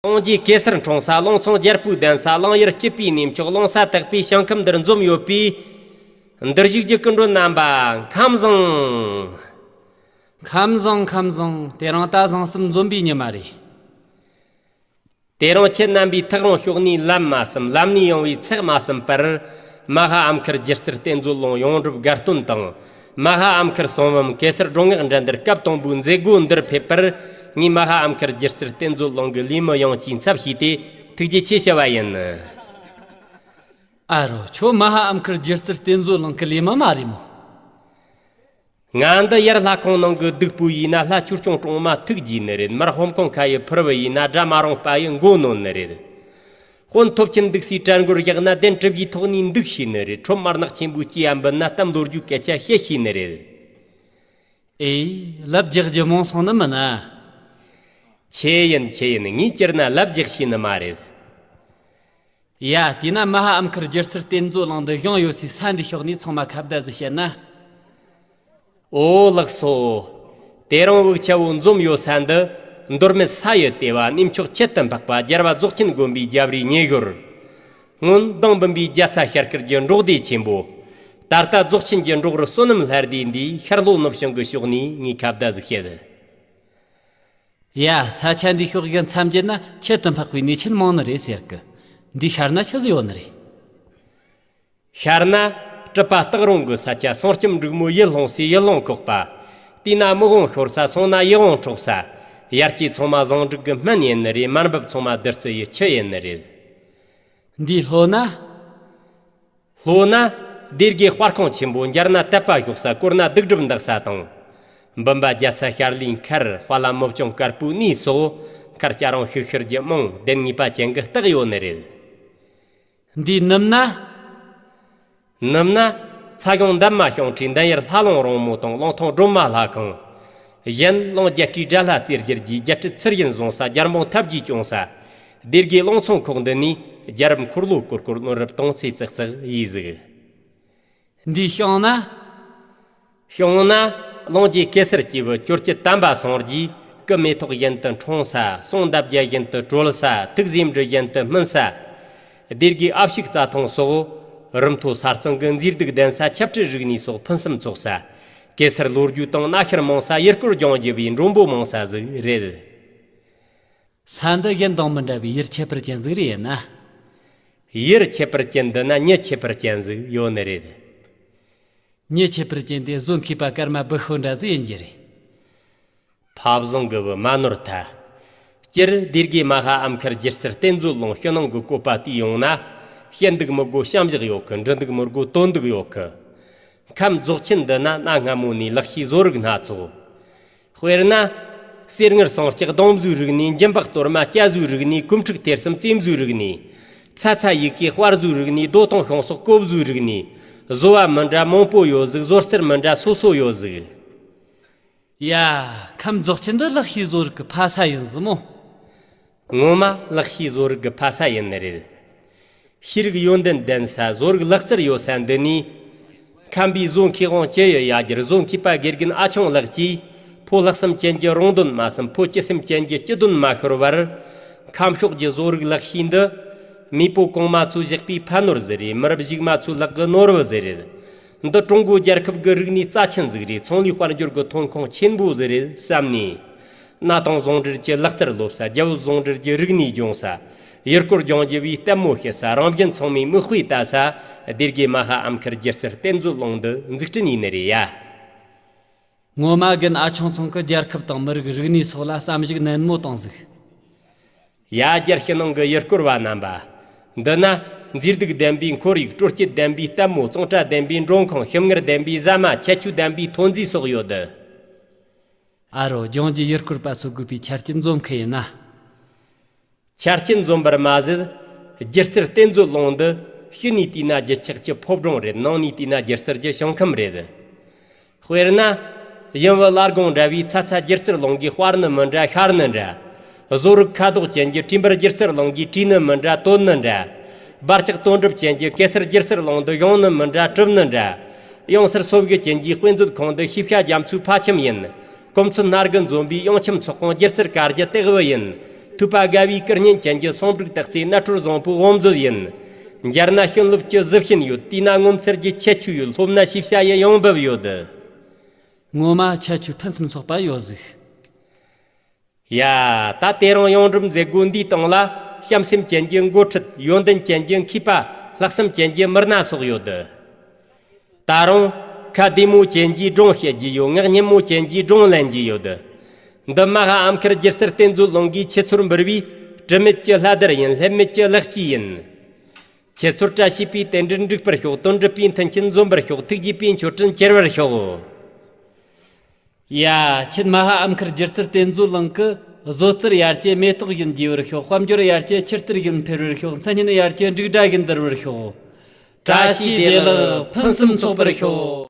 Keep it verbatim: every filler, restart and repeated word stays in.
གླིང་རྗེ་གེ་སར་འཁྲུངས་ས། གླིང་ཚང་རྒྱལ་པོའི་གདན་ས། གླིང་ཡུལ་སྐྱིད་པའི་གནས་མཆོག་གླིང་ས་དག་པའི་ཞིང་ཁམས་འདིར་འཛོམས་ཡོད་པས། འདིར་བཞུགས་རྒྱུ་སྐུ་མགྲོན་རྣམ་པ་ཁམས་བཟང་། ཁམས་བཟང་། ཁམས་བཟང་། དེ་རིང་ད་བཟང་སེམས་འཛོམས་པའི་ཉི་མ་རེད། དེ་རིང་ཁྱེད་རྣམ་པས་ཐག་རིང་ཕྱོགས་ནས་ལམ་མ་བསམ། ལམ་ནས་ཡོང་བའི་ཚེགས་མ་ཟིན་པར། མ་ཧཱ་ཨམ་མཁར་སྒྱུ་རྩལ་རྟེན་མཛོད་གླིང་ཡོངས་འགྲུབ་དགའ་སྟོན་དང་། མ་ཧཱ་ཨམ་མཁར་གསང་བུམ་གེ་སར་སྒྲོན་ངག་འགྲན་བསྡུར་སྐབས་དང་པོའི་མཛད་སྒོ་འདིར་ཕེབས་པར། ངས་མ་ཧཱ་ཨམ་མཁར་སྒྱུ་རྩལ་རྟེན་མཛོད་གླིང་གི་ལས་མི་ཡོངས་ཀྱི་ཚབ་བྱས་ཏེ་ཐུགས་རྗེ་ཆེ་ཞུ་བ་ཡིན། ཨ་རོ། ཁྱོད་མ་ཧཱ་ཨམ་མཁར་སྒྱུ་རྩལ་རྟེན་མཛོད་གླིང་གི་ལས་མི་མ་རེད་མོ། ང་འདི་ཡར་ལྷ་ཁང་ནང་གི་སྡིག་པོ་ཡིན་ན་ལྷ་ཆོས་སྐྱོང་གྲོང་མ་ཐུགས་དགྱེས་ནི་རེད། མར་ཧོམ་ཁང་ཁ་ཡི་ཕུར་བུ་ཡིན་ན་དགྲ་མ་རུངས་པ་ཡི་མགོ་གནོན་ནི་རེད། དཔོན་ཐོབ་ཆེན་འདུག་སའི་གྲལ་མགོར་བཞག་ན་གདན་གྲུ་བཞིའི་ཐོག་ནས་འདུག་ཤེས་ནི་རེད། ཁྲོམ་དམར་ནག་ཆེན་པོའི་སྐྱེ་ཡ་འབུད་ན་གཏམ་ལོ་རྒྱུས་སྐད་ཆ་བཤད་ཤེས་ནི་རེད། ཨེ། ལབ་རྒྱག་རྒྱུ་མང་སོང་ནི་མིན་ན། ཆེ་ཡིན་ཆེ་ཡིན། ངས་སྤྱིར་ན་ལབ་རྒྱག་ཤེས་ནི་མ་རེད། ཡ། དེས་ན་མ་ཧཱ་ཨམ་མཁར་སྒྱུ་རྩལ་རྟེན་མཛོད་གླིང་འདི་བཞེངས་ཡོད་སའི་ས་འདིའི་ཕྱོགས་ནས་ཚང་མ་ཁ་བརྡ་ཟིག་བྱེད་ན། ཨོ་ལགས་སོ། དེ་རིང་འུ་ཅག་བོ་འཛོམས་ཡོད་ས་འདི། མདོ་སྨད་ས་ཡི་ལྟེ་བ་གནས་མཆོག་ཁྱད་དུ་འཕགས་པ་རྒྱལ་བ་རྫོགས་ཆེན་དགོན་པའི་རྒྱབ་རིའི་ཉེ་ཞོར། སྔོན་མདང་འབུམ་པའི་རྒྱལ་ཚ་ཤར་དཀར་གྱི་འབྲོག་སྡེ་ཆེན་པོ། ད་ལྟ་རྫོགས་ཆེན་གྱི་འབྲོག་རུ་བསོད་ནམས་ལྷ་སྡེ་འདིའི་ཤར་ལྷོ་ནུབ་བྱང་གི་ཕྱོགས་ནས་ངས་ཁ་བརྡ་ཟིག་བཤད། ཡ། ས་ཆ་འདིའི་ཕྱོགས་ཀྱི་མཚམས་བརྒྱད་ན་ཁྱད་དུ་འཕགས་པའི་གནས་ཆེན་མང་ནི་རེད་ཟེར་གི། འདིའི་ཤར་ན་ཆི་ཟིག་ཡོད་ནི་རེད། ཤར་ན་གྲུབ་པ་སྟག་རོང་གི་ས་ཆ། སྲུང་སྐྱོབ་འབྲུག་མོ་ཡིད་ལྷུང་སའི་ཡིད་ལྷུང་ཁོག་པ། དེས་ན་མིག་དབང་ཤོར་ས། སོང་ན་ཡིད་དབང་འཕྲོག་ས། ཡར་སྐྱེས་ཚང་མ་ཟིང་འཁྲུག་གི་སྨན་ཡིན་ནི་རེད། མར་འབབ་ཚང་མ་བདུད་རྩི་ཡི་ཆུ་ཡིན་ནི་རེད། འདིའི་ལྷོ་ན། ལྷོ་ན་སྡེ་དགེ་དཔལ་ཁང་ཆེན་པོ། འགྱར་ན་དད་པ་ཞུགས་ས། བསྐོར་ན་སྡིག་སྒྲིབ་འདག་ས་དང་། འབུམ་པ་རྒྱལ་ཚ་ཤར་ལིའི་མཁར། དཔལ་ལྷ་མི་བསྐྱོད་དཀར་པོའི་གནས་སོགས། མཁར་སྐྱ་རིང་ཤོད་ཤར་གྱི་རྨང་གདན་ངེས་པ་ཅན་གྱི་རྟགས་ཡོད་ནི་རེད། འདིའི་ནུབ་ན། ནུབ་ན། ཚ་གཞུང་འདབ་མ་ཞིང་ཁྲིའི་མདུན་ཡར་ལྷ་ལུང་རིང་མོ་དང་གླང་ཐང་སྒྲོལ་མ་ལྷ་ཁང་། གཞན་གླིང་རྒྱལ་སྤྲུལ་དགྲ་ལྷ་རྩེ་རྒྱལ་གྱི་རྒྱལ་སྲིད་ཚུལ་བཞིན་བཟུང་ས། རྒྱལ་འབངས་ཐབས་ཀྱིས་སྐྱོང་ས། སྡེ་དགེ་གླིང་ཚང་ཁོག་འདི་ནས་རྒྱལ་རབས་འཁོར་ལོ་སྐོར་སྐོར། བློན་རབས་དུང་ཚེ་ཙག་ཙག་ཡིན་ཟིག། འདིའི་བྱང་ན། བྱང་ན། གླིང་རྗེ་གེ་སར་སྐྱེས་བུ་བཅོ་བརྒྱད་དམ་པ་སངས་རྒྱས། སྐུ་མེ་ཏོག་བཞིན་དུ་འཁྲུངས་ས། གསུང་འདབ་བརྒྱ་བཞིན་དུ་གྲོལ་ས། ཐུགས་རྗེ་འབྲུ་བཞིན་དུ་སྨིན་ས། སྡེ་དགེ་ཨ་ཕྱུག་རྩྭ་ཐང་སོགས། རུ་མཐོ་ས་གཙང་གི་མཛེས་སྡུག་ལྡན་ས། ཆབ་སྤྲུལ་རིག་གནས་སོགས་ཕུན་སུམ་ཚོགས་ས། གེ་སར་ལོ་རྒྱུས་དང་གནའ་ཤུལ་མང་ས། ཡུལ་སྐོར་ལྗོངས་རྒྱུ་བའི་མགྲོན་པོ་མང་ས་ཟིག་རེད། ས་འདི་གཞན་དང་མི་འདྲ་བའི་ཡུལ་ཁྱད་པར་ཅན་ཟིག་རེད་ཡིན་ན། ཡུལ་ཁྱད་པར་ཅན་འདི་ན་མྱི་ཁྱད་པར་ཅན་ཟིག་ཡོད་ནི་རེད། མྱི་ཁྱད་པར་ཅན་དེ་བཟོ་མཁས་པ་ཀརྨ་བུ་ཤོ་འདྲ་ཟིག་ཡིན་རྒྱུ་རེད། ཕ་བཟང་གི་བུ་མ་ནོར་ཐལ། སྤྱིར་སྡེ་དགེ་མ་ཧཱ་ཨམ་མཁར་སྒྱུ་རྩལ་རྟེན་མཛོད་གླིང་ཕྱི་ནང་གི་བཀོད་པ་བལྟས་ཡོང་ན། བཤད་འདུག་མི་དགོས་བྱ་བཞག་ཡོད་གི། འབྲི་འདུག་མི་དགོས་འདོན་འདུག་ཡོད་གི། ཁམས་རྫོགས་ཆེན་འདི་ན་གནའ་སྔ་མོ་ནས་ལག་ཤེས་བཟོ་རིག་སྣ་ཚོགས། དཔེར་ན། གསེར་དངུལ་ཟངས་ལྕགས་སྡོང་བཟོའི་རིག་གནས། འཇམ་པག་གཏོར་མ་སྐྱ་བཟོའི་རིག་གནས། སྐུམ་ཕྲུག་ཐེར་གསུམ་རྩེ་བཟོའི་རིག་གནས། ཚྭ་ཚྭ་ཡི་གེ་དཔར་བཟོའི་རིག་གནས། རྡོ་དང་ཤིང་སོགས་ཀོ་བཟོའི་རིག་གནས། བཟོ་བ་མི་འདྲ་མང་པོ་ཡོད་ཟིག། བཟོ་རྩལ་མི་འདྲ་སོ་སོ་ཡོད་ཟིག། ཡ། ཁམས་རྫོགས་ཆེན་འདི་ལག་ཤེས་བཟོ་རིག་གི་ཕ་ས་ཡིན་ཟིག་མོ། ངོ་མ་ལག་ཤེས་བཟོ་རིག་གི་ཕ་ས་ཡིན་ནི་རེད། ཤེས་རིག་ཡོན་ཏན་ལྡན་ས། བཟོ་རིག་ལག་རྩལ་ཡོད་ས་འདི་ནས། ཁམས་པའི་བཟོ་མཁས་དབང་ཅི་ཡི་ཡ་གྱལ་བཟོ་མཁས་པ་དགེ་རྒན་ཨ་ཆུང་ལགས་ཀྱིས། ཕོ་ལྷག་བསམ་ཅན་གྱི་རང་དོན་མ་བསམ། ཕོ་སྤྱི་སེམས་ཅན་གྱི་སྤྱི་དོན་མ་ཤོར་བར། ཁམས་ཕྱོགས་ཀྱི་བཟོ་རིག་ལག་ཤེས་འདི། མེས་པོ་གོང་མ་ཚོས་བཞག་པའི་ཕ་ནོར་ཟིག་རེད། མི་རབས་གཞུག་མ་ཚོའི་ལག་གི་ནོར་བུ་ཟིག་རེད། འདི་ཀྲུང་གོ་རྒྱལ་ཁབ་ཀྱི་རིག་གནས་རྩ་ཆེན་ཟིག་རེད། ཚོང་ལས་དཔལ་འབྱོར་གྱི་ཐོན་ཁུངས་ཆེན་པོ་ཟིག་རེད་བསམ་ནས། གནའ་དེང་ཟུང་འབྲེལ་གྱི་ལག་རྩལ་སློབ་ས། རྒྱ་བོད་ཟུང་འབྲེལ་གྱི་རིག་གནས་སྦྱོང་ས། ཡུལ་སྐོར་ལྗོངས་རྒྱུ་བའི་ལྟད་མོ་བྱེད་ས། རང་བཞིན་ཚང་མས་མིག་དཔེ་ལྟ་ས། སྡེ་དགེ་མ་ཧཱ་ཨམ་མཁར་སྒྱུ་རྩལ་རྟེན་མཛོད་གླིང་འདི་འཛུགས་སྐྲུན་ཡིན་ནི་རེད་ཡ། ངོ་མ་རྒན་ཨ་ཆུང་ཚང་གི་རྒྱལ་ཁབ་དང་མི་རིགས་རིག་གནས་སོགས་ལ་བསམ་གཞིག་ནན་མོ་བཏང་ཟིག། ཡ། རྒྱལ་ཕྱི་ནང་གི་ཡུལ་སྐོར་བ་རྣམ་པ། འདི་ན། མཛེས་སྡུག་ལྡན་པའི་ཁོར་ཡུག་སྤྲོ་སྐྱིད་ལྡན་པའི་ལྟད་མོ། གཙང་སྦྲ་ལྡན་པའི་མགྲོན་ཁང་། ཞིམ་མངར་ལྡན་པའི་ཟ་མ། ཁྱད་ཆོས་ལྡན་པའི་ཐོན་རྫས་སོགས་ཡོད་དེ། ཨ་རོ། ལྗོངས་ཀྱི་ཡུལ་སྐོར་པ་ཚོ་དགོས་པའི་ཆ་རྐྱེན་འཛོམས་མཁན་ཡིན་ན། ཆ་རྐྱེན་འཛོམས་པར་མ་ཟད། སྒྱུ་རྩལ་རྟེན་མཛོད་གླིང་འདི། ཕྱི་ནས་བལྟས་ན་རྒྱུ་ཆགས་ཀྱི་ཕོ་བྲང་རེད། ནང་ནས་བལྟས་ན་སྒྱུ་རྩལ་གྱི་ཞིང་ཁམས་རེད། དཔེར་ན། ཡུམ་བུ་བླ་སྒང་འདྲ་བའི་ཚྭ་ཚྭ་སྒྱུ་རྩལ་གླིང་གིས་དཔར་ནི་མི་འདྲ། ཤར་ནི་འདྲ། བཟོ་རིག་ཁ་དོག་ཅན་གྱི་བྲིས་འབུར་སྒྱུ་རྩལ་གླིང་གིས་བྲིས་ནི་མི་འདྲ། བཏོན་ནི་འདྲ། འབར་ལྕག་དོན་གྲུབ་ཅན་གྱི་གེ་སར་སྒྱུ་རྩལ་གླིང་འདི་བཞེངས་ནི་མི་འདྲ། གྲུབ་ནི་འདྲ། གཡང་སར་སོ་བཞི་ཅན་གྱི་དཔེ་མཛོད་ཁང་འདི་ཤེས་བྱ་རྒྱ་མཚོའི་ཕ་ཁྱིམ་ཡིན། གོ་མཚོན་སྣ་དགུ་འཛོམས་པའི་གཡང་ཁྱིམ་ཚོགས་ཁང་སྒྱུ་རྩལ་དཀར་རྒྱུ་སྟེགས་བུ་ཡིན། ཐུབ་པ་དགའ་བའི་སྐུ་བརྙན་ཅན་གྱི་སྲུང་འབྲུག་སྟག་རྩེ་གནའ་སྦྲུལ་བཟང་པོའི་དབང་མཛོད་ཡིན། མཇལ་ན་ཤིན་ལུབ་ཀྱི་གཟི་ཤིན་ཡོད། བལྟས་ན་ངོ་མཚར་གྱི་ཁྱད་ཆོས་ཡོད། ལྷོབ་ན་ཤེས་བྱ་ཡི་ཡོང་འབབ་ཡོད། ངོ་མ་ཁྱད་ཆོས་ཕུན་སུམ་ཚོགས་པ་ཡོད་ཟིག་ཡ། ད་དེ་རིང་ཡོངས་འགྲུབ་མཛད་སྒོ་འདིའི་སྟེང་ལ། བྱམས་སེམས་ཅན་གྱི་འགོ་ཁྲིད། ཡོན་ཏན་ཅན་གྱི་མཁས་པ། ལྷག་བསམ་ཅན་གྱི་མི་སྣ་སོགས་ཡོད། ད་རུང་། ཁ་བདེ་མོ་ཅན་གྱིས་སྒྲུང་བཤད་རྒྱུ་ཡོད། ངག་སྙན་མོ་ཅན་གྱིས་སྒྲུང་ལེན་རྒྱུ་ཡོད། འདི་མ་ཧཱ་ཨམ་ཁར་སྒྱུ་རྩལ་རྟེན་མཛོད་གླིང་གིས་ཁྱེད་ཚོར་འབུལ་བའི་དྲི་མེད་ཀྱི་ལྷ་དར་ཡིན། ལྷད་མེད་ཀྱི་ལེགས་སྐྱེས་ཡིན། ཁྱེད་ཚོར་བཀྲ་ཤིས་པའི་རྟེན་འབྲེལ་འགྲིག་པར་ཤོག་དོན་འགྲུབ་པའི་མཐུན་རྐྱེན་འཛོམས་པར་ཤོག་ཐུགས་དགྱེས་པའི་མཆོད་སྤྲིན་གྱེར་བར་ཤོག་ཡ། ཁྱེད་མ་ཧཱ་ཨམ་ཁར་སྒྱུ་རྩལ་རྟེན་མཛོད་གླིང་གི་བཟོ་རྩལ་ཡར་རྒྱས་མེ་ཏོག་བཞིན་རྒྱས་པར་ཤོག་དཔལ་འབྱོར་ཡར་རྒྱས་ཆུ་གཏེར་བཞིན་འཕེལ་བར་ཤོག་མཚན་སྙན་ཡར་རྒྱས་འབྲུག་སྒྲ་བཞིན་ལྡིར་བར་ཤོག་བཀྲ་ཤིས་བདེ་ལེགས། ཕུན་སུམ་ཚོགས་པར་ཤོག